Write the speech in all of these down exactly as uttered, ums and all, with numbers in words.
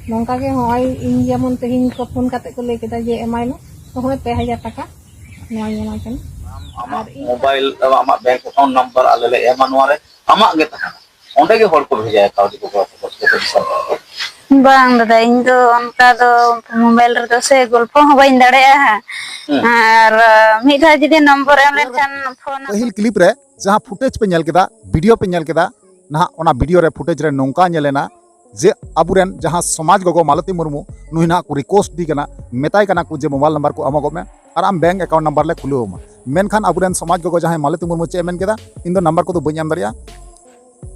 ᱱᱚᱝᱠᱟ ᱜᱮ ᱦᱚᱸᱜᱼᱚᱭ ᱤᱧ ᱡᱮᱢᱚᱱ ᱛᱮᱦᱮᱧ ᱠᱚ ᱯᱷᱳᱱ ᱠᱟᱛᱮ ᱠᱚ ᱞᱟᱹᱭ ᱠᱮᱫᱟ ᱡᱮ ᱮᱢᱟᱭ ᱢᱮ, ᱛᱚ ᱦᱚᱸᱜᱼᱚᱭ ᱯᱮ ᱦᱟᱡᱟᱨ ᱴᱟᱠᱟ ᱱᱚᱣᱟᱧ ᱮᱢᱟᱭ ᱠᱟᱱᱟ᱾ ᱟᱢᱟᱜ ᱢᱳᱵᱟᱭᱤᱞ, ᱟᱢᱟᱜ ᱵᱮᱝᱠ ᱮᱠᱟᱣᱩᱱᱴ ᱱᱟᱢᱵᱟᱨ ᱟᱞᱮ ᱞᱮ ᱮᱢᱟ ᱱᱚᱣᱟ ᱨᱮ, ᱟᱢᱟᱜ ᱜᱮ ᱛᱟᱦᱮᱱᱟ᱾ ᱚᱸᱰᱮ ᱜᱮ ᱦᱚᱲ ᱠᱚ ᱵᱷᱮᱡᱟᱭᱟ ᱠᱟᱹᱣᱰᱤ ᱠᱚ, ᱜᱚᱲᱚ ᱥᱚᱯᱚᱦᱚᱫ ᱠᱚ, ᱫᱤᱥᱚᱢ ᱦᱚᱲ ᱠᱚ᱾ ᱵᱟᱝ ᱫᱟᱫᱟ, ᱤᱧ ᱫᱚ ᱚᱱᱠᱟ ᱫᱚ ᱢᱳᱵᱟᱭᱤᱞ ᱨᱮᱫᱚ ᱥᱮ ᱜᱚᱞᱯᱷᱚ ᱦᱚᱸ ᱵᱟᱹᱧ ᱫᱟᱲᱮᱭᱟᱜᱼᱟ᱾ ᱦᱩᱸ᱾ ᱟᱨ ᱢᱤᱫ ᱫᱷᱟᱣ ᱡᱩᱫᱤ ᱱᱚᱢᱵᱚᱨ ᱮᱢ ᱞᱮᱱᱠᱷᱟᱱ ᱯᱷᱳᱱ᱾ ᱯᱟᱹᱦᱤᱞ ᱠᱞᱤᱯ ᱨᱮ ᱡᱟᱦᱟᱸ ᱯᱷᱩᱴᱮᱡᱽ ᱯᱮ ᱧᱮᱞ ᱠᱮᱫᱟ, ᱵᱷᱤᱰᱤᱭᱳ ᱯᱮ ᱧᱮᱞ ᱠᱮᱫᱟ, ᱱᱟᱦᱟᱜ ᱚᱱᱟ ᱵᱷᱤᱰᱤᱭᱳ ᱨᱮ ᱯᱷᱩᱴᱮᱡᱽ ᱨᱮ ᱱᱚᱝᱠᱟ ᱧᱮᱞᱮᱱᱟ ᱡᱮ ᱟᱵᱚᱨᱮᱱ ᱡᱟᱦᱟᱸ ᱥᱚᱢᱟᱡᱽ ᱜᱚᱜᱚ ᱢᱟᱞᱚᱛᱤ ᱢᱩᱨᱢᱩ, ᱱᱩᱭ ᱱᱟᱦᱟᱜ ᱠᱚ ᱨᱤᱠᱳᱭᱮᱥᱴ ᱫᱤ ᱠᱟᱱᱟ, ᱢᱮᱛᱟᱭ ᱠᱟᱱᱟ ᱠᱚ ᱡᱮ ᱢᱳᱵᱟᱭᱤᱞ ᱱᱟᱢᱵᱟᱨ ᱠᱚ ᱮᱢᱚᱜᱚᱜ ᱢᱮ ᱟᱨ ᱟᱢ ᱵᱮᱝᱠ ᱮᱠᱟᱣᱩᱱᱴ ᱱᱟᱢᱵᱟᱨ ᱞᱮ ᱠᱷᱩᱞᱟᱹᱣ ᱟᱢᱟ᱾ ᱢᱮᱱᱠᱷᱟᱱ ᱟᱵᱚᱨᱮᱱ ᱥᱚᱢᱟᱡᱽ ᱜᱚᱜᱚ ᱡᱟᱦᱟᱸᱭ ᱢᱟᱞᱚᱛᱤ ᱢᱩᱨᱢᱩ ᱪᱮᱫ ᱮ ᱢᱮᱱ ᱠᱮᱫᱟ, ᱤᱧ ᱫᱚ ᱱᱟᱢᱵᱟᱨ ᱠᱚᱫᱚ ᱵᱟᱹᱧ ᱮᱢ ᱫᱟᱲᱮᱭᱟᱜᱼᱟ,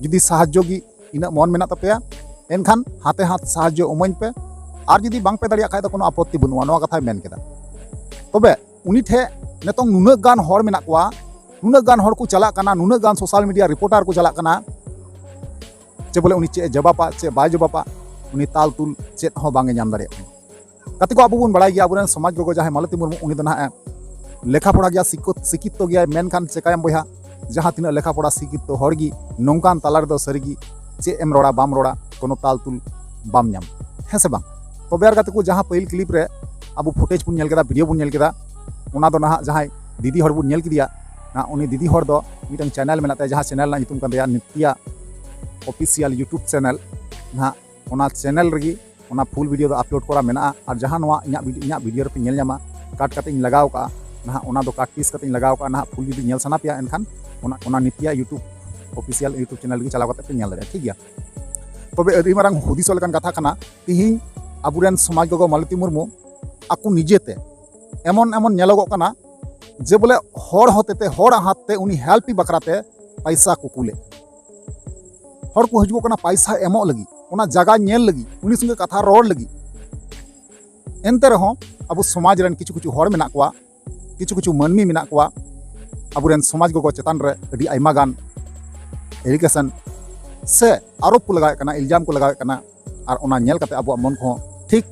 ᱡᱩᱫᱤ ᱥᱟᱦᱟᱡᱽᱡᱚ ᱜᱮ ᱤᱱᱟᱹᱜ ᱢᱚᱱ ᱢᱮᱱᱟᱜ ᱛᱟᱯᱮᱭᱟ, ᱮᱱᱠᱷᱟᱱ ᱦᱟᱛᱮ ᱦᱟᱛ ᱥᱟᱦᱟᱡᱽᱡᱚ ᱮᱢᱟᱹᱧ ᱯᱮ, ᱟᱨ ᱡᱩᱫᱤ ᱵᱟᱝ ᱯᱮ ᱫᱟᱲᱮᱭᱟᱜ ᱠᱷᱟᱡ ᱫᱚ ᱠᱳᱱᱳ ᱟᱯᱚᱛᱛᱤ ᱵᱟᱹᱱᱩᱜᱼᱟ, ᱱᱚᱣᱟ ᱠᱟᱛᱷᱟᱭ ᱢᱮᱱ ᱠᱮᱫᱟ᱾ ᱛᱚᱵᱮ ᱩᱱᱤ ᱴᱷᱮᱡ ᱱᱤᱛᱚᱝ ᱱᱩᱱᱟᱹᱜ ᱜᱟᱱ ᱦᱚᱲ ᱢᱮᱱᱟᱜ ᱠᱚᱣᱟ, ᱱᱩᱱᱟᱹᱜ ᱜᱟᱱ ᱦᱚᱲ ᱠᱚ ᱪᱟᱞᱟᱜ ᱠᱟᱱᱟ, ᱱᱩᱱᱟᱹᱜ ᱜᱟᱱ ᱥᱳᱥᱟᱞ ᱢᱤᱰᱤᱭᱟ ᱨᱤᱯᱳᱨᱴᱟᱨ ᱠᱚ ᱪᱟᱞᱟᱜ ᱠᱟᱱᱟ, ᱡᱮ ᱵᱚᱞᱮ ᱩᱱᱤ ᱪᱮᱫ ᱮ ᱡᱚᱵᱟᱵᱟ, ᱪᱮᱫ ᱵᱟᱭ ᱡᱚᱵᱟᱵᱟ, ᱩᱱᱤ ᱛᱟᱞ ᱛᱩᱞ ᱪᱮᱫ ᱦᱚᱸ ᱵᱟᱝ ᱮ ᱧᱟᱢ ᱫᱟᱲᱮᱭᱟᱜ ᱠᱟᱱᱟ᱾ ᱜᱟᱛᱮ ᱠᱚ, ᱟᱵᱚ ᱵᱚᱱ ᱵᱟᱲᱟᱭ ᱜᱮᱭᱟ, ᱟᱵᱚᱨᱮᱱ ᱥᱚᱢᱟᱡᱽ ᱜᱚᱜᱚ ᱡᱟᱦᱟᱸᱭ ᱢᱟᱞᱚᱛᱤ ᱢᱩᱨᱢᱩ, ᱩᱱᱤ ᱫᱚ ᱱᱟᱦᱟᱜ ᱮ ᱞᱮᱠᱷᱟ ᱯᱚᱲᱟ ᱜᱮᱭᱟ, ᱥᱤᱠᱠᱷᱤᱛ, ᱥᱤᱠᱠᱷᱤᱛᱚ ᱜᱮᱭᱟᱭ, ᱢᱮᱱᱠᱷᱟᱱ ᱪᱮᱠᱟᱭᱟᱢ ᱵᱚᱭᱦᱟ, ᱡᱟᱦᱟᱸ ᱛᱤᱱᱟᱹᱜ ᱞᱮᱠᱷᱟ ᱯᱚᱲᱟ ᱥᱤᱠᱠᱷᱤᱛᱚ ᱦᱚᱲ ᱜᱮ ᱱᱚᱝᱠᱟᱱ ᱛᱟᱞᱟ ᱨᱮᱫᱚ ᱥᱟᱹᱨᱤ ᱜᱮ ᱪᱮᱫ ᱮᱢ ᱨᱚᱲᱟ, ᱵᱟᱢ ᱨᱚᱲᱟ, ᱠᱳᱱᱳ ᱛᱟᱞ ᱛᱩᱞ ᱵᱟᱢ ᱧᱟᱢ, ᱦᱮᱸ ᱥᱮ ᱵᱟᱝ? ᱛᱚᱵᱮ ᱟᱨ ᱜᱟᱛᱮ ᱠᱚ, ᱡᱟᱦᱟᱸ ᱯᱟᱹᱦᱤᱞ ᱠᱞᱤᱯ ᱨᱮ ᱟᱵᱚ ᱯᱷᱩᱴᱮᱡᱽ ᱵᱚᱱ ᱧᱮᱞ ᱠᱮᱫᱟ, ᱵᱷᱤᱰᱤᱭᱳ ᱵᱚᱱ ᱧᱮᱞ ᱠᱮᱫᱟ, ᱚᱱᱟ ᱫᱚ ᱱᱟᱦᱟᱜ ᱡᱟᱦᱟᱸᱭ ᱫᱤᱫᱤ ᱦᱚᱲ ᱵᱚᱱ ᱧᱮᱞ ᱠᱮᱫᱮᱭᱟ, ᱱᱟᱦᱟᱜ ᱩᱱᱤ ᱫᱤᱫᱤ ᱦᱚᱲ ᱫᱚ ᱢᱤᱫᱴᱟᱝ ᱪᱮᱱᱮᱞ ᱢᱮᱱᱟᱜ ᱛᱟᱭᱟ, ᱡᱟᱦᱟᱸ ᱪᱮᱱᱮᱞ ᱨᱮᱱᱟᱜ ᱧᱩᱛᱩᱢ ᱠᱟᱱ ᱛᱟᱭᱟ ᱱᱤᱛᱭᱟ ᱚᱯᱷᱤᱥᱤᱭᱟᱞ ᱭᱩᱴᱩᱵᱽ ᱪᱮᱱᱮᱞ᱾ ᱱᱟᱦᱟᱜ ᱚᱱᱟ ᱪᱮᱱᱮᱞ ᱨᱮᱜᱮ ᱚᱱᱟ ᱯᱷᱩᱞ ᱵᱷᱤᱰᱤᱭᱳ ᱫᱚ ᱟᱯᱞᱳᱰ ᱠᱚᱨᱟ ᱢᱮᱱᱟᱜᱼᱟ᱾ ᱟᱨ ᱡᱟᱦᱟᱸ ᱱᱚᱣᱟ ᱤᱧᱟᱹᱜ ᱵᱷᱤᱰᱤᱭᱳ, ᱤᱧᱟᱹᱜ ᱵᱷᱤᱰᱤᱭᱳ ᱨᱮᱯᱮ ᱧᱮᱞ ᱧᱟᱢᱟ, ᱠᱟᱴ ᱠᱟᱛᱮ ᱤᱧ ᱞᱟᱜᱟᱣ ᱠᱟᱜᱼᱟ, ᱱᱟᱦᱟᱜ ᱚᱱᱟ ᱫᱚ ᱠᱟᱴ ᱯᱤᱥ ᱠᱟᱛᱮ ᱤᱧ ᱞᱟᱜᱟᱣ ᱠᱟᱜᱼᱟ᱾ ᱱᱟᱦᱟᱜ ᱯᱷᱩᱞ ᱡᱩᱫᱤ ᱧᱮᱞ ᱥᱟᱱᱟ ᱯᱮᱭᱟ, ᱮᱱᱠᱷᱟᱱ ᱚᱱᱟ, ᱚᱱᱟ ᱱᱤᱛᱭᱟ ᱭᱩᱴᱩᱵᱽ ᱚᱯᱷᱤᱥᱤᱭᱟᱞ ᱭᱩᱴᱩᱵᱽ ᱪᱮᱱᱮᱞ ᱨᱮᱜᱮ ᱪᱟᱞᱟᱣ ᱠᱟᱛᱮ ᱯᱮ ᱧᱮᱞ ᱫᱟᱲᱮᱭᱟᱜᱼᱟ, ᱴᱷᱤᱠ ᱜᱮᱭᱟ? ᱛᱚᱵᱮ ᱟᱹᱰᱤ ᱢᱟᱨᱟᱝ ᱦᱩᱫᱤᱥᱚᱜ ᱞᱮᱠᱟᱱ ᱠᱟᱛᱷᱟ ᱠᱟᱱᱟ, ᱛᱤᱦᱤᱧ ᱟᱵᱚᱨᱮᱱ ᱥᱚᱢᱟᱡᱽ ᱜᱚᱜᱚ ᱢᱟᱞᱚᱛᱤ ᱢᱩᱨᱢᱩ ᱟᱠᱚ ᱱᱤᱡᱮᱛᱮ ᱮᱢᱚᱱ ᱮᱢᱚᱱ ᱧᱮᱞᱚᱜᱚᱜ ᱠᱟᱱᱟ ᱡᱮ ᱵᱚᱞᱮ ᱦᱚᱲ ᱦᱚᱛᱮᱛᱮ, ᱦᱚᱲᱟᱜ ᱦᱟᱛ ᱛᱮ ᱩᱱᱤ ᱦᱮᱞᱯ ᱵᱟᱠᱷᱨᱟ ᱛᱮ ᱯᱟᱭᱥᱟ ᱠᱚ ᱠᱩᱞᱮᱫ᱾ ᱦᱚᱲ ᱠᱚ ᱦᱤᱡᱩᱜᱚᱜ ᱠᱟᱱᱟ ᱯᱟᱭᱥᱟ ᱮᱢᱚᱜ ᱞᱟᱹᱜᱤᱫ, ᱚᱱᱟ ᱡᱟᱭᱜᱟ ᱧᱮᱞ ᱞᱟᱹᱜᱤᱫ, ᱩᱱᱤ ᱥᱚᱸᱜᱮ ᱠᱟᱛᱷᱟ ᱨᱚᱲ ᱞᱟᱹᱜᱤᱫ᱾ ᱮᱱᱛᱮ ᱨᱮᱦᱚᱸ ᱟᱵᱚ ᱥᱚᱢᱟᱡᱽ ᱨᱮᱱ ᱠᱤᱪᱷᱩ ᱠᱤᱪᱷᱩ ᱦᱚᱲ ᱢᱮᱱᱟᱜ ᱠᱚᱣᱟ, ᱠᱤᱪᱷᱩ ᱠᱤᱪᱷᱩ ᱢᱟᱹᱱᱢᱤ ᱢᱮᱱᱟᱜ ᱠᱚᱣᱟ, ᱟᱵᱚᱨᱮᱱ ᱥᱚᱢᱟᱡᱽ ᱜᱚᱜᱚ ᱪᱮᱛᱟᱱ ᱨᱮ ᱟᱹᱰᱤ ᱟᱭᱢᱟ ᱜᱟᱱ ᱮᱞᱤᱜᱮᱥᱚᱱ ᱥᱮ ᱟᱨᱳᱯ ᱠᱚ ᱞᱟᱜᱟᱣᱮᱫ ᱠᱟᱱᱟ, ᱤᱞᱡᱟᱢ ᱠᱚ ᱞᱟᱜᱟᱣᱮᱫ ᱠᱟᱱᱟ᱾ ᱟᱨ ᱚᱱᱟ ᱧᱮᱞ ᱠᱟᱛᱮ ᱟᱵᱚᱣᱟᱜ ᱢᱚᱱ ᱠᱚᱦᱚᱸ ᱴᱷᱤᱠ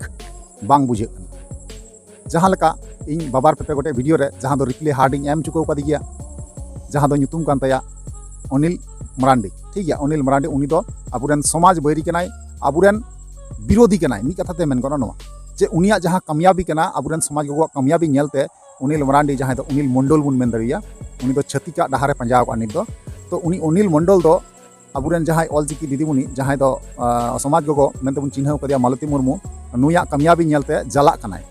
ᱵᱟᱝ ᱵᱩᱡᱷᱟᱹᱜ ᱠᱟᱱᱟ᱾ ᱡᱟᱦᱟᱸ ᱞᱮᱠᱟ ᱤᱧ ᱵᱟᱵᱟᱨ ᱯᱮᱯᱮ ᱜᱚᱴᱮᱡ ᱵᱷᱤᱰᱤᱭᱳ ᱨᱮ ᱡᱟᱦᱟᱸ ᱫᱚ ᱨᱤᱯᱞᱟᱭ ᱦᱟᱨᱴ ᱤᱧ ᱮᱢ ᱪᱩᱠᱟᱹᱣ ᱠᱟᱫᱮ ᱜᱮᱭᱟ, ᱡᱟᱦᱟᱸ ᱫᱚ ᱧᱩᱛᱩᱢ ᱠᱟᱱ ᱛᱟᱭᱟ ᱚᱱᱤᱞ ᱢᱟᱨᱟᱱᱰᱤ, ᱴᱷᱤᱠ ᱜᱮᱭᱟ? ᱚᱱᱤᱞ ᱢᱟᱨᱟᱱᱰᱤ, ᱩᱱᱤ ᱫᱚ ᱟᱵᱚᱨᱮᱱ ᱥᱚᱢᱟᱡᱽ ᱵᱟᱹᱭᱨᱤ ᱠᱟᱱᱟᱭ, ᱟᱵᱚᱨᱮᱱ ᱵᱤᱨᱳᱫᱷᱤ ᱠᱟᱱᱟᱭ, ᱢᱤᱫ ᱠᱟᱛᱷᱟ ᱛᱮ ᱢᱮᱱ ᱜᱟᱱᱚᱜᱼᱟ ᱱᱚᱣᱟ, ᱡᱮ ᱩᱱᱤᱭᱟᱜ ᱡᱟᱦᱟᱸ ᱠᱟᱢᱭᱟᱵᱤ ᱠᱟᱱᱟ, ᱟᱵᱚᱨᱮᱱ ᱥᱚᱢᱟᱡᱽ ᱜᱚᱜᱚᱣᱟᱜ ᱠᱟᱢᱭᱟᱵᱤ ᱧᱮᱞᱛᱮ ᱩᱱᱤᱞ ᱢᱟᱨᱟᱱᱰᱤ, ᱡᱟᱦᱟᱸᱭ ᱫᱚ ᱩᱱᱤᱞ ᱢᱚᱱᱰᱚᱞ ᱵᱚᱱ ᱢᱮᱱ ᱫᱟᱲᱮᱭᱟᱭᱟ, ᱩᱱᱤ ᱫᱚ ᱪᱷᱟᱹᱛᱤᱠᱟᱜ ᱰᱟᱦᱟᱨ ᱮ ᱯᱟᱸᱡᱟ ᱟᱠᱟᱫ ᱱᱤᱛ ᱫᱚ᱾ ᱛᱚ ᱩᱱᱤ ᱚᱱᱤᱞ ᱢᱚᱱᱰᱚᱞ ᱫᱚ ᱟᱵᱚᱨᱮᱱ ᱡᱟᱦᱟᱸᱭ ᱚᱞᱪᱤᱠᱤ ᱫᱤᱫᱤᱢᱩᱱᱤ, ᱡᱟᱦᱟᱸᱭ ᱫᱚ ᱟᱸ, ᱥᱚᱢᱟᱡᱽ ᱜᱚᱜᱚ ᱢᱮᱱᱛᱮᱵᱚᱱ ᱪᱤᱱᱦᱟᱹᱣ ᱠᱟᱫᱮᱭᱟ, ᱢᱟᱞᱚᱛᱤ ᱢᱩᱨᱢᱩ, ᱱᱩᱭᱟᱜ ᱠᱟᱢᱭᱟᱵᱤ ᱧᱮᱞᱛᱮ ᱡᱟᱞᱟᱜ ᱠᱟᱱᱟᱭ,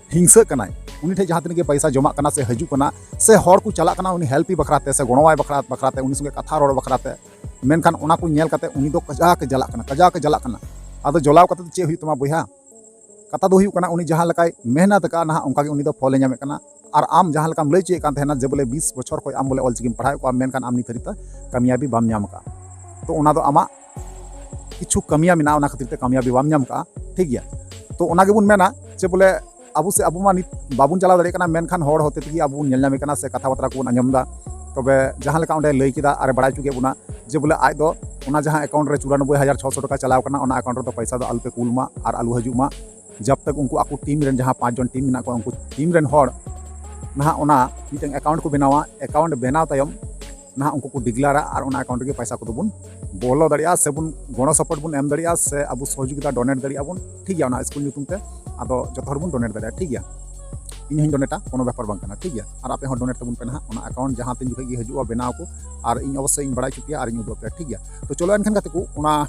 ᱦᱤᱝᱥᱟᱹᱜ ᱠᱟᱱᱟᱭ᱾ ᱩᱱᱤ ᱴᱷᱮᱱ ᱡᱟᱦᱟᱸ ᱛᱤᱱᱟᱹᱜ ᱜᱮ ᱯᱚᱭᱥᱟ ᱡᱚᱢᱟᱜ ᱠᱟᱱᱟ ᱥᱮ ᱦᱤᱡᱩᱜ ᱠᱟᱱᱟ, ᱥᱮ ᱦᱚᱲ ᱠᱚ ᱪᱟᱞᱟᱜ ᱠᱟᱱᱟ ᱩᱱᱤ ᱦᱮᱞᱯ ᱵᱟᱠᱷᱨᱟ ᱛᱮ ᱥᱮ ᱜᱚᱲᱚᱣᱟᱭ ᱵᱟᱠᱷᱨᱟ, ᱵᱟᱠᱷᱨᱟ ᱛᱮ, ᱩᱱᱤ ᱥᱚᱸᱜᱮ ᱠᱟᱛᱷᱟ ᱨᱚᱲ ᱵᱟᱠᱷᱨᱟ ᱛᱮ, ᱢᱮᱱᱠᱷᱟᱱ ᱚᱱᱟ ᱠᱚ ᱧᱮᱞ ᱠᱟᱛᱮ ᱩᱱᱤ ᱫᱚ ᱠᱟᱡᱟᱠ ᱮ ᱡᱟᱞᱟᱜ ᱠᱟᱱᱟ, ᱠᱟᱡᱟᱠ ᱮ ᱡᱟᱞᱟᱜ ᱠᱟᱱᱟ᱾ ᱟᱫᱚ ᱡᱚᱞᱟᱣ ᱠᱟᱛᱮ ᱫᱚ ᱪᱮᱫ ᱦᱩᱭᱩᱜ ᱛᱟᱢᱟ ᱵᱚᱭᱦᱟ? ᱠᱟᱛᱷᱟ ᱫᱚ ᱦᱩᱭᱩᱜ ᱠᱟᱱᱟ, ᱩᱱᱤ ᱡᱟᱦᱟᱸ ᱞᱮᱠᱟᱭ ᱢᱮᱦᱱᱚᱛ ᱟᱠᱟᱫᱼᱟ, ᱱᱟᱦᱟᱜ ᱚᱱᱠᱟ ᱜᱮ ᱩᱱᱤ ᱫᱚ ᱯᱷᱚᱞ ᱮ ᱧᱟᱢᱮᱫ ᱠᱟᱱᱟ᱾ ᱟᱨ ᱟᱢ ᱡᱟᱦᱟᱸ ᱞᱮᱠᱟᱢ ᱞᱟᱹᱭ ᱦᱚᱪᱚᱭᱮᱫ ᱠᱟᱱ ᱛᱟᱦᱮᱱᱟ ᱡᱮ ᱵᱚᱞᱮ ᱵᱤᱥ ᱵᱚᱪᱷᱚᱨ ᱠᱷᱚᱱ ᱟᱢ ᱵᱚᱞᱮ ᱚᱞᱪᱤᱠᱤᱢ ᱯᱟᱲᱦᱟᱣᱮᱫ ᱠᱚᱣᱟ, ᱢᱮᱱᱠᱷᱟᱱ ᱟᱢ ᱱᱤᱛ ᱦᱟᱹᱨᱤᱡ ᱛᱮ ᱠᱟᱢᱭᱟᱵᱤ ᱵᱟᱢ ᱧᱟᱢ ᱟᱠᱟᱫᱼᱟ᱾ ᱛᱚ ᱚᱱᱟ ᱫᱚ ᱟᱢᱟᱜ ᱠᱤᱪᱷᱩ ᱠᱟᱹᱢᱤᱭᱟᱹ ᱢᱮᱱᱟᱜᱼᱟ, ᱚᱱᱟ ᱠᱷᱟᱹᱛᱤᱨ ᱛᱮ ᱠᱟᱢᱭᱟᱵᱤ ᱵᱟᱢ ᱧᱟᱢ ᱠᱟᱜᱼᱟ, ᱴᱷᱤᱠ ᱜᱮᱭᱟ᱾ ᱛᱚ ᱚᱱᱟ ᱜᱮᱵᱚᱱ ᱢᱮᱱᱟ ᱡᱮ ᱵᱚᱞᱮ ᱟᱵᱚ ᱥᱮ ᱟᱵᱚ ᱢᱟ ᱱᱤᱛ ᱵᱟᱵᱚᱱ ᱪᱟᱞᱟᱣ ᱫᱟᱲᱮᱭᱟᱜ ᱠᱟᱱᱟ, ᱢᱮᱱᱠᱷᱟᱱ ᱦᱚᱲ ᱦᱚᱛᱮ ᱛᱮᱜᱮ ᱟᱵᱚ ᱵᱚᱱ ᱧᱮᱞ ᱧᱟᱢᱮ ᱠᱟᱱᱟ ᱥᱮ ᱠᱟᱛᱷᱟ ᱵᱟᱛᱨᱟ ᱠᱚᱵᱚᱱ ᱟᱸᱡᱚᱢ ᱮᱫᱟ᱾ ᱛᱚᱵᱮ ᱡᱟᱦᱟᱸ ᱞᱮᱠᱟ ᱚᱸᱰᱮ ᱞᱟᱹᱭ ᱠᱮᱫᱟ ᱟᱨᱮ ᱵᱟᱲᱟᱭ ᱦᱚᱪᱚ ᱠᱮᱫ ᱵᱚᱱᱟ ᱡᱮ ᱵᱚᱞᱮ ᱟᱡ ᱫᱚ ᱚᱱᱟ ᱡᱟᱦᱟᱸ ᱮᱠᱟᱣᱩᱱᱴ ᱨᱮ ᱪᱩᱨᱟᱱᱚᱵᱵᱳᱭ ᱦᱟᱡᱟᱨ ᱪᱷᱚᱥᱚ ᱴᱟᱠᱟ ᱪᱟᱞᱟᱣ ᱠᱟᱱᱟ, ᱚᱱᱟ ᱮᱠᱟᱣᱩᱱᱴ ᱨᱮᱫᱚ ᱯᱚᱭᱥᱟ ᱫᱚ ᱟᱞᱚᱯᱮ ᱠᱩᱞ ᱢᱟ ᱟᱨ ᱟᱞᱚ ᱦᱤᱡᱩᱜ ᱢᱟ᱾ ᱡᱟᱵ ᱛᱟᱠ ᱩᱱᱠᱩ ᱟᱠᱚ ᱴᱤᱢ ᱨᱮᱱ ᱡᱟᱦᱟᱸ ᱯᱟᱸᱪ ᱡᱚᱱ ᱴᱤᱢ ᱢᱮᱱᱟᱜ ᱠᱚᱣᱟ, ᱩᱱᱠᱩ ᱴᱤᱢ ᱨᱮᱱ ᱦᱚᱲ ᱱᱟᱦᱟᱜ ᱚᱱᱟ ᱢᱤᱫᱴᱮᱱ ᱮᱠᱟᱣᱩᱱᱴ ᱠᱚ ᱵᱮᱱᱟᱣᱟ, ᱮᱠᱟᱣᱩᱱᱴ ᱵᱮᱱᱟᱣ ᱛᱟᱭᱚᱢ ᱱᱟᱦᱟᱜ ᱩᱱᱠᱩ ᱠᱚ ᱰᱤᱜᱽᱞᱟᱨᱟ ᱟᱨ ᱚᱱᱟ ᱮᱠᱟᱣᱩᱱᱴ ᱨᱮᱜᱮ ᱯᱚᱭᱥᱟ ᱠᱚᱫᱚ ᱵᱚᱱ ᱵᱚᱞᱚ ᱫᱟᱲᱮᱭᱟᱜᱼᱟ, ᱥᱮᱵᱚᱱ ᱜᱚᱲᱚ ᱥᱚᱯᱚᱦᱚᱫ ᱵᱚᱱ ᱮᱢ ᱫᱟᱲᱮᱭᱟᱜᱼᱟ, ᱥᱮ ᱟᱵᱚ ᱥᱚᱦᱚᱡᱳᱜᱤᱛᱟ ᱰᱚᱱᱮᱴ ᱫᱟᱲᱮᱭᱟᱜᱼᱟ ᱵᱚᱱ, ᱴᱷᱤᱠ ᱜᱮᱭᱟ᱾ ᱚᱱᱟ ᱥᱠᱩᱞ ᱧᱩᱛᱩᱢ ᱛᱮ ᱟᱫᱚ ᱡᱚᱛᱚ ᱦᱚᱲ ᱵᱚᱱ ᱰᱚᱱᱮᱴ ᱫᱟᱲᱮᱭᱟᱜᱼᱟ, ᱴᱷᱤᱠ ᱜᱮᱭᱟ᱾ ᱤᱧ ᱦᱚᱸᱧ ᱰᱚᱱᱮᱴᱟ, ᱠᱳᱱᱳ ᱵᱮᱯᱟᱨ ᱵᱟᱝ ᱠᱟᱱᱟ, ᱴᱷᱤᱠ ᱜᱮᱭᱟ᱾ ᱟᱨ ᱟᱯᱮ ᱦᱚᱸ ᱰᱚᱱᱮᱴ ᱛᱟᱵᱚᱱ ᱯᱮ ᱱᱟᱦᱟᱜ, ᱚᱱᱟ ᱮᱠᱟᱣᱩᱱᱴ ᱡᱟᱦᱟᱸ ᱛᱤᱱ ᱡᱚᱠᱷᱚᱡ ᱜᱮ ᱦᱤᱡᱩᱜᱼᱟ, ᱵᱮᱱᱟᱣ ᱟᱠᱚ, ᱟᱨ ᱤᱧ ᱚᱵᱚᱥᱥᱳᱭ ᱤᱧ ᱵᱟᱲᱟᱭ ᱦᱚᱪᱚ ᱯᱮᱭᱟ ᱟᱨ ᱤᱧ ᱩᱫᱩᱜ ᱟᱯᱮᱭᱟ, ᱴᱷᱤᱠ ᱜᱮᱭᱟ᱾ ᱛᱚ ᱪᱚᱞᱚ ᱮᱱᱠᱷᱟᱱ ᱜᱟᱛᱮ ᱠᱚ, ᱚᱱᱟ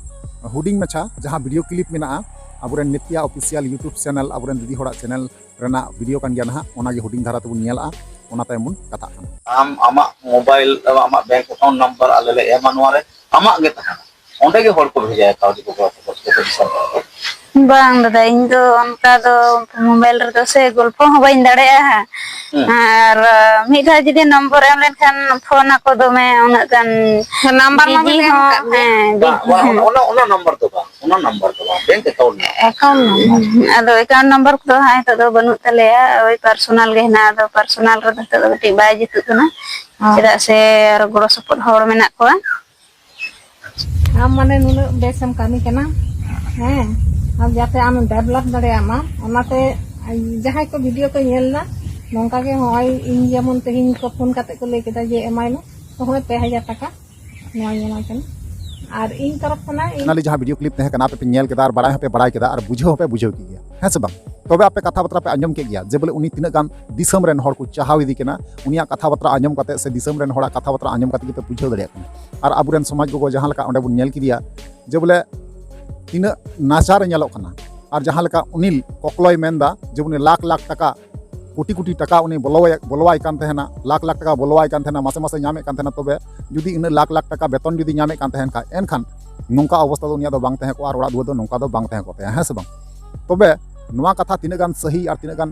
ᱦᱩᱰᱤᱧ ᱢᱟᱪᱷᱟ ᱡᱟᱦᱟᱸ ᱵᱷᱤᱰᱤᱭᱳ ᱠᱞᱤᱯ ᱢᱮᱱᱟᱜᱼᱟ ᱟᱵᱚᱨᱮᱱ ᱱᱤᱛᱭᱟ ᱚᱯᱷᱤᱥᱤᱭᱟᱞ ᱭᱩᱴᱩᱵᱽ ᱪᱮᱱᱮᱞ, ᱟᱵᱚᱨᱮᱱ ᱫᱤᱫᱤ ᱦᱚᱲᱟᱜ ᱪᱮᱱᱮᱞ ᱨᱮᱱᱟᱜ ᱵᱷᱤᱰᱤᱭᱳ ᱠᱟᱱ ᱜᱮᱭᱟ ᱱᱟᱦᱟᱜ, ᱚᱱᱟᱜᱮ ᱦᱩᱰᱤᱧ ᱫᱷᱟᱨᱟ ᱛᱮᱵᱚᱱ ᱧᱮᱞᱟᱜᱼᱟ, ᱚᱱᱟ ᱛᱟᱭᱚᱢ ᱵᱚᱱ ᱠᱟᱛᱷᱟᱜ ᱠᱟᱱᱟ᱾ ᱟᱢ ᱟᱢᱟᱜ ᱢᱳᱵᱟᱭᱤᱞ, ᱟᱢᱟᱜ ᱵᱮᱝᱠ ᱮᱠᱟᱣᱩᱱᱴ ᱱᱟᱢᱵᱟᱨ ᱟᱞᱮ ᱞᱮ ᱮᱢᱟ, ᱱᱚᱣᱟ ᱨᱮ ᱟᱢᱟᱜ ᱜᱮ ᱛᱟᱦᱮᱱᱟ, ᱚᱸᱰᱮ ᱜᱮ ᱦᱚᱲ ᱠᱚ ᱵᱷᱮᱡᱟᱭᱟ ᱠᱟᱹᱣᱰᱤ ᱠᱚ, ᱜᱚᱲᱚ ᱥᱚᱯᱚᱦᱚᱫ ᱡᱚᱛᱚ ᱫᱤᱥᱚᱢ ᱨᱮ᱾ ᱵᱟᱝ ᱫᱟᱫᱟ, ᱤᱧ ᱫᱚ ᱚᱱᱠᱟ ᱫᱚ ᱢᱳᱵᱟᱭᱤᱞ ᱨᱮᱫᱚ ᱥᱮ ᱜᱚᱞᱯᱷᱚ ᱦᱚᱸ ᱵᱟᱹᱧ ᱫᱟᱲᱮᱭᱟᱜᱼᱟ᱾ ᱦᱮᱸ᱾ ᱟᱨ ᱢᱤᱫ ᱫᱷᱟᱣ ᱡᱩᱫᱤ ᱱᱚᱢᱵᱚᱨ ᱮᱢ ᱞᱮᱱᱠᱷᱟᱱ ᱯᱷᱳᱱ ᱟᱠᱚ ᱫᱚᱢᱮ, ᱩᱱᱟᱹᱜ ᱜᱟᱱ ᱱᱟᱢᱵᱟᱨ ᱢᱟ ᱵᱤᱡᱤ ᱵᱤᱱ ᱮᱢ ᱦᱚᱸ, ᱟᱠᱟᱫ ᱜᱮᱭᱟ᱾ ᱦᱮᱸ, ᱵᱟᱝ, ᱵᱤᱡᱤ ᱵᱟᱝ, ᱦᱚᱸ᱾ ᱚᱱᱟ, ᱚᱱᱟ, ᱚᱱᱟ ᱱᱟᱢᱵᱟᱨ ᱫᱚ ᱵᱟᱝ, ᱚᱱᱟ ᱱᱟᱢᱵᱟᱨ ᱫᱚ ᱵᱟᱝ, bank account number. Account number. ᱦᱩᱸ, ᱟᱫᱚ ᱮᱠᱟᱣᱩᱱᱴ ᱱᱟᱢᱵᱟᱨ ᱠᱚᱫᱚ ᱦᱟᱸᱜ ᱱᱤᱛᱚᱜ ᱫᱚ ᱵᱟᱹᱱᱩᱜ ᱛᱟᱞᱮᱭᱟ, ᱳᱭ ᱯᱟᱨᱥᱚᱱᱟᱞ ᱜᱮ ᱦᱮᱱᱟᱜᱼᱟ᱾ ᱟᱫᱚ ᱯᱟᱨᱥᱚᱱᱟᱞ ᱨᱮᱫᱚ ᱱᱤᱛᱚᱜ ᱫᱚ ᱠᱟᱹᱴᱤᱡ ᱵᱟᱭ ᱡᱩᱛᱩᱜ ᱠᱟᱱᱟ, ᱦᱚᱸ᱾ ᱪᱮᱫᱟᱜ ᱥᱮ ᱟᱨᱚ ᱜᱚᱲᱚ ᱥᱚᱯᱚᱦᱚᱫ ᱦᱚᱲ ᱢᱮᱱᱟᱜ ᱠᱚᱣᱟ᱾ ᱟᱢ ᱢᱟᱱᱮ ᱱᱩᱱᱟᱹᱜ ᱵᱮᱥᱮᱢ ᱠᱟᱹᱢᱤ ᱠᱟᱱᱟ, ᱦᱮᱸ, ᱟᱢ ᱡᱟᱛᱮ ᱟᱢ ᱰᱮᱵᱷᱞᱚᱯ ᱫᱟᱲᱮᱭᱟᱜ ᱢᱟ, ᱚᱱᱟᱛᱮ ᱡᱟᱦᱟᱸᱭ ᱠᱚ ᱵᱷᱤᱰᱤᱭᱳ ᱠᱚ ᱧᱮᱞ ᱮᱫᱟ, ᱱᱚᱝᱠᱟ ᱜᱮ ᱦᱚᱸᱜᱼᱚᱭ ᱤᱧ ᱡᱮᱢᱚᱱ ᱛᱮᱦᱮᱧ ᱠᱚ ᱯᱷᱳᱱ ᱠᱟᱛᱮ ᱠᱚ ᱞᱟᱹᱭ ᱠᱮᱫᱟ ᱡᱮ ᱮᱢᱟᱭ ᱢᱮ, ᱛᱚ ᱦᱚᱸᱜᱼᱚᱭ ᱯᱮ ᱦᱟᱡᱟᱨ ᱴᱟᱠᱟ ᱱᱚᱣᱟᱧ ᱮᱢᱟᱭ ᱠᱟᱱᱟ᱾ ᱟᱨ ᱤᱧ ᱛᱚᱨᱚᱯ ᱠᱷᱚᱱᱟᱜ ᱤᱧ ᱯᱷᱟᱭᱱᱟᱞᱤ ᱡᱟᱦᱟᱸ ᱵᱷᱤᱰᱤᱭᱳ ᱠᱞᱤᱯ ᱛᱟᱦᱮᱸ ᱠᱟᱱᱟ, ᱟᱯᱮ ᱯᱮ ᱧᱮᱞ ᱠᱮᱫᱟ ᱟᱨ ᱵᱟᱲᱟᱭ ᱦᱚᱸᱯᱮ ᱵᱟᱲᱟᱭ ᱠᱮᱫᱟ ᱟᱨ ᱵᱩᱡᱷᱟᱹᱣ ᱦᱚᱸᱯᱮ ᱵᱩᱡᱷᱟᱹᱣ ᱠᱮᱫ ᱜᱮᱭᱟ, ᱦᱮᱸ ᱥᱮ ᱵᱟᱝ? ᱛᱚᱵᱮ ᱟᱯᱮ ᱠᱟᱛᱷᱟ ᱵᱟᱛᱨᱟ ᱯᱮ ᱟᱸᱡᱚᱢ ᱠᱮᱫ ᱜᱮᱭᱟ ᱡᱮ ᱵᱚᱞᱮ ᱩᱱᱤ ᱛᱤᱱᱟᱹᱜ ᱜᱟᱱ ᱫᱤᱥᱚᱢ ᱨᱮᱱ ᱦᱚᱲ ᱠᱚ ᱪᱟᱦᱟᱣ ᱤᱫᱤ ᱠᱟᱱᱟ᱾ ᱩᱱᱤᱭᱟᱜ ᱠᱟᱛᱷᱟ ᱵᱟᱛᱨᱟ ᱟᱸᱡᱚᱢ ᱠᱟᱛᱮ ᱥᱮ ᱫᱤᱥᱚᱢ ᱨᱮᱱ ᱦᱚᱲᱟᱜ ᱠᱟᱛᱷᱟ ᱵᱟᱛᱨᱟ ᱟᱸᱡᱚᱢ ᱠᱟᱛᱮ ᱜᱮᱯᱮ ᱵᱩᱡᱷᱟᱹᱣ ᱫᱟᱲᱮᱭᱟᱜ ᱠᱟᱱᱟ᱾ ᱟᱨ ᱟᱵᱚᱨᱮᱱ ᱥᱚᱢᱟᱡᱽ ᱜᱚᱜᱚ ᱡᱟᱦᱟᱸ ᱞᱮᱠᱟ ᱚᱸᱰᱮ ᱵᱚᱱ ᱧᱮᱞ ᱠᱮᱫᱮᱭᱟ ᱡᱮ ᱵᱚᱞᱮ ᱛᱤᱱᱟᱹᱜ ᱱᱟᱪᱟᱨ ᱮ ᱧᱮᱞᱚᱜ ᱠᱟᱱᱟ, ᱟᱨ ᱡᱟᱦᱟᱸ ᱞᱮᱠᱟ ᱩᱱᱤ ᱠᱚᱠᱞᱚᱭ ᱢᱮᱱᱫᱟ ᱡᱮ ᱩᱱᱤ ᱞᱟᱠᱷ ᱞᱟᱠᱷ ᱴᱟᱠᱟ, ᱠᱳᱴᱤ ᱠᱳᱴᱤ ᱴᱟᱠᱟ ᱩᱱᱤ ᱵᱚᱞᱚᱣᱟᱭ ᱵᱚᱞᱚᱣᱟᱭ ᱠᱟᱱ ᱛᱟᱦᱮᱱᱟ, ᱞᱟᱠᱷ ᱞᱟᱠᱷ ᱴᱟᱠᱟ ᱵᱚᱞᱚᱣᱟᱭ ᱠᱟᱱ ᱛᱟᱦᱮᱱᱟ, ᱢᱟᱥᱮ ᱢᱟᱥᱮ ᱧᱟᱢᱮᱫ ᱠᱟᱱ ᱛᱟᱦᱮᱱᱟ᱾ ᱛᱚᱵᱮ ᱡᱩᱫᱤ ᱤᱱᱟᱹᱜ ᱞᱟᱠᱷ ᱞᱟᱠᱷ ᱴᱟᱠᱟ ᱵᱮᱛᱚᱱ ᱡᱩᱫᱤ ᱧᱟᱢᱮᱫ ᱠᱟᱱ ᱛᱟᱦᱮᱱ ᱠᱷᱟᱡ, ᱮᱱᱠᱷᱟᱱ ᱱᱚᱝᱠᱟ ᱚᱵᱚᱥᱛᱟ ᱫᱚ ᱩᱱᱤᱭᱟᱜ ᱫᱚ ᱵᱟᱝ ᱛᱟᱦᱮᱸ ᱠᱚᱜᱼᱟ ᱟᱨ ᱚᱲᱟᱜ ᱫᱩᱣᱟᱹᱨ ᱫᱚ ᱱᱚᱝᱠᱟ ᱫᱚ ᱵᱟᱝ ᱛᱟᱦᱮᱸ ᱠᱚᱜ ᱛᱟᱭᱟ, ᱦᱮᱸ ᱥᱮ ᱵᱟᱝ? ᱛᱚᱵᱮ ᱱᱚᱣᱟ ᱠᱟᱛᱷᱟ ᱛᱤᱱᱟᱹᱜ ᱜᱟᱱ ᱥᱟᱹᱦᱤ ᱟᱨ ᱛᱤᱱᱟᱹᱜ ᱜᱟᱱ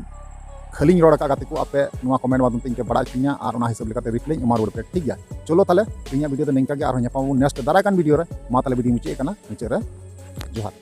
ᱠᱷᱟᱹᱞᱤᱧ ᱨᱚᱲ ᱟᱠᱟᱫ ᱜᱟᱛᱮ ᱠᱚ, ᱟᱯᱮ ᱱᱚᱣᱟ ᱠᱚᱢᱮᱱᱴ ᱢᱟᱫᱽᱫᱷᱚᱢ ᱛᱮ ᱤᱧ ᱯᱮ ᱵᱟᱲᱟᱭ ᱦᱚᱪᱚᱧᱟ ᱟᱨ ᱚᱱᱟ ᱦᱤᱥᱟᱹᱵ ᱞᱮᱠᱟᱛᱮ ᱨᱤᱯᱞᱟᱭ ᱤᱧ ᱮᱢᱟ ᱨᱩᱣᱟᱹᱲ ᱯᱮ, ᱴᱷᱤᱠ ᱜᱮᱭᱟ? ᱪᱚᱞᱚ ᱛᱟᱦᱞᱮ ᱛᱮᱦᱮᱧᱟᱜ ᱵᱷᱤᱰᱤᱭᱳ ᱫᱚ ᱱᱤᱝᱠᱟ ᱜᱮ, ᱟᱨᱦᱚᱸ ᱧᱟᱯᱟᱢ ᱟᱵᱚᱱ ᱱᱮᱠᱥᱴ ᱫᱟᱨᱟᱭ ᱠᱟᱱ ᱵᱷᱤᱰᱤᱭᱳ ᱨᱮ᱾ ᱢᱟ ᱛᱟᱦᱞᱮ ᱵᱷᱤᱰᱤᱭᱳ ᱢᱩᱪᱟᱹᱫ ᱠᱟᱱᱟ, ᱢᱩᱪᱟᱹᱫ ᱨᱮ ᱡᱚᱦᱟᱨ᱾